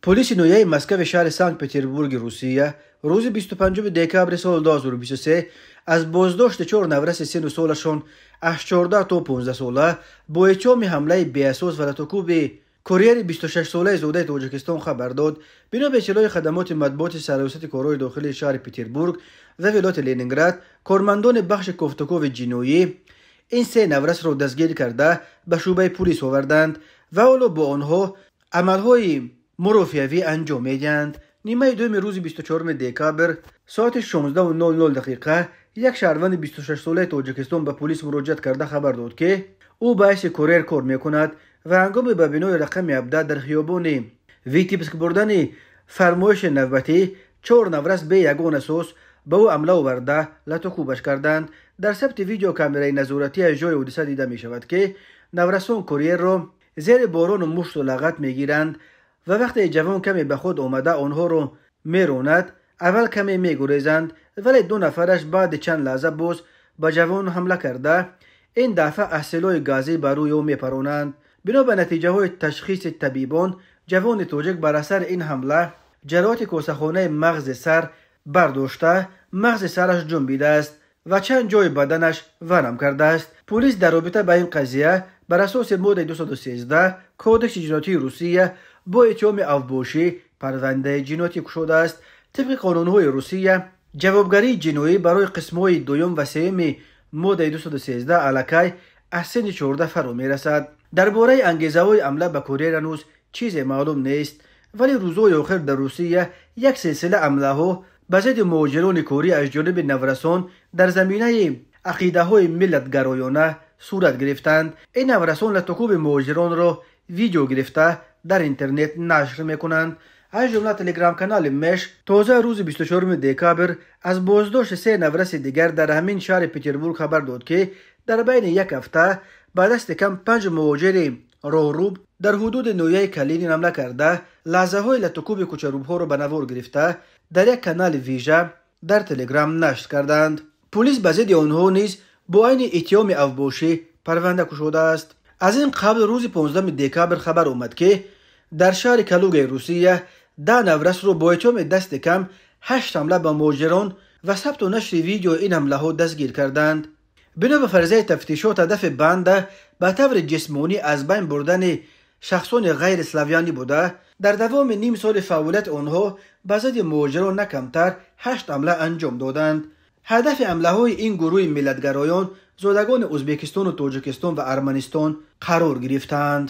Полиси ноҳияи Москваи шаҳри Санкт-Петербурги Русия рӯзи 25 декабри соли 2023 аз боздошти чор навраси синну солашон аз 14 то 15 сола бо иттиҳоми ҳамлаи беасос ва латукӯби курьери 26-солаи зодаи Тоҷикистон хабар дод. Бино ба иттилои хадамоти матбуоти Сарраёсати корҳои дохилии шаҳри Петербург ва вилояти Ленинград, кормандони бахши кофтукови ҷиноӣ ин се наврасро дастгир карда, ба шӯъбаи пулис оварданд ва ҳоло бо онҳо амалҳои мурофиавӣ анҷом медиҳанд. Нимаи дуюми рӯзи 24 декабр соати 16:00 дақиқа як шаҳрванди 26-солаи Тоҷикистон ба полис муроҷиат карда, хабар дод, ки ӯ ба ҳайси курьер кор мекунад ва ҳангоми ба бинои рақами 17 дар хиёбони Витебск бурдани фармоиши навбатӣ чор наврас бе ягон асос ба ӯ ҳамла оварда, латукӯбаш карданд. Дар сабти видеокамераи назоратӣ аз ҷои ҳодиса дида мешавад, ки наврасон курьерро зери борону мушту лағат мегиранд ва вақте ҷавон каме ба худ омада, онҳоро меронад, аввал каме мегурезанд, вале ду нафараш баъди чанд лаҳза боз ба ҷавон ҳамла карда, ин дафъа аз силоҳи газӣ ба рӯи ӯ мепаронанд. Бино ба натиҷаҳои ташхиси табибон, ҷавони тоҷик бар асари ин ҳамла ҷароҳати косахонаи мағзи сар бардошта, мағзи сараш ҷунбидааст ва чанд ҷои баданаш варам кардааст. Полис дар робита ба ин қазия бар асоси моддаи 213 Кодекси ҷиноятии Русия бо иттиҳоми авбошӣ парвандаи ҷиноятӣ кушодааст. Тибқи қонунҳои Русия, ҷавобгарии ҷиноӣ барои қисмҳои дуюм ва сеюми моддаи 213 аллакай аз синни 14 фаро мерасад. Дар бораи ангезаҳои ҳамла ба курьер ҳанӯз чизе маълум нест, вале рӯзҳои охир дар Русия як силсила ҳамлаҳо ба зидди муҳоҷирони корӣ аз ҷониби наврасон дар заминаи ақидаҳои миллатгароёна сурат гирифтанд. Ин наврасон латукӯби муҳоҷиронро видео гирифта, дар интернет нашр мекунанд. Аз ҷумла телеграм-канали Меш тоза рӯзи 24 декабр аз боздошти се навраси дигар дар ҳамин шаҳри Петербург хабар дод, ки дар байни як ҳафта ба дасти кам панҷ муҳоҷири роҳруб дар ҳудуди ноҳияи Калинин ҳамла карда, лаҳзаҳои латукӯби кӯчарубҳоро ба навор гирифта, дар як канали вижа дар Телеграм нашр карданд. Полис ба зидди онҳо низ бо айни иттиҳоми авбошӣ парванда кушодааст. Аз ин қабл рӯзи 15 декабр хабар омад, ки дар шаҳри Калугаи Русия 10 наврасро бо иттиҳоми дасти кам ҳашт ҳамла ба муҳоҷирон ва сабту нашри видеои ин ҳамлаҳо дастгир карданд. Бино ба фарзияи тафтишот, ҳадафи банда ба таври ҷисмонӣ аз байн бурдани шахсони ғайриславянӣ буда, дар давоми ним соли фаъолияти онҳо ба зидди муҳоҷирон на камтар ҳашт ҳамла анҷом доданд. Ҳадафи ҳамлаҳои ин гурӯҳи миллатгароён зодагони Ӯзбекистону Тоҷикистон ва Арманистон қарор гирифтаанд.